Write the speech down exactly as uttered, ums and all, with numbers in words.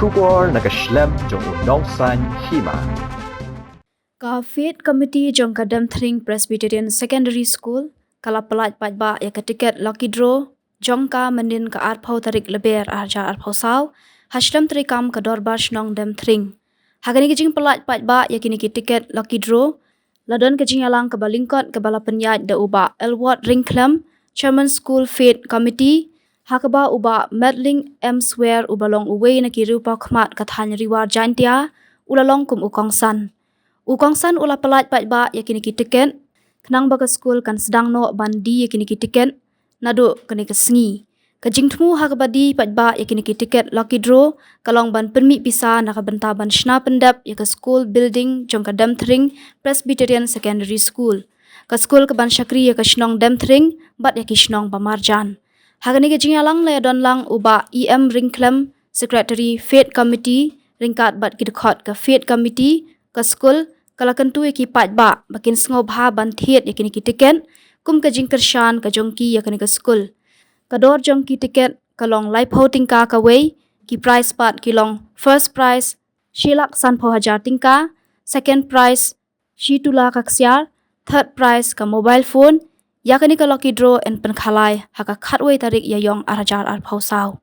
Khubor na ka shlem jong u nongsan hima. Ka Faith Committee jong ka Demthring Presbyterian Secondary School ka la pyllait paidbah ïa ka tiket lucky draw jong ka mynnin ka arphew tarik Lber arhajar arphew saw ha shlem treikam ka Dorbar Shnong Demthring. Ha kane ka jingpyllait paidbah ïa kine ki tiket lucky draw la don ka jingïalang kaba lyngkot kaba la pynïaid da u Bah Elward Ryngkhlem, Chairman School Faith Committee, ha kaba u Bah Medling M Swer uba long uwei na ki riewpawkhmat ka thaiñ Ri War Jaintia u la long kum u kongsan. U kongsan u la pyllait paidbah ïa kine ki tiket khnang ba ka skul kan sdang noh ban die ïa kine ki tiket naduh kane ka sngi. Ka jingthmu ha kaba die paidbah ïa kine ki tiket lucky draw ka long ban pynmih pisa na ka bynta ban shna pyndep ïa ka school building jong ka Demthring Presbyterian Secondary School. Ka skul ka ban shakri ïa ka shnong Demthring bad ïa ki shnong ba marjan. Ha kane ka jingïalang la ïadon lang u Bah E M Ryngkhlem, Secretary Faith Committee, ryngkat bad ki dkhot ka Faith Committee ka skul, ka la kyntu ïa ki paidbah ba kin sngewbha ban thied ïa kine ki tiket kum ka jingkyrshan ka jong ki ïa kane ka skul. Ka dor jong ki tiket ka long laiphew tyngka kawei, ki prize pat ki long first prize shi lak sanphew hajar tyngka, second prize shi tylli ka ksiar, third prize ka mobile phone. Ïa kane ka lucky draw yn pynkhalai ha ka khatwei tarik Ïaïong arhajar arphew saw.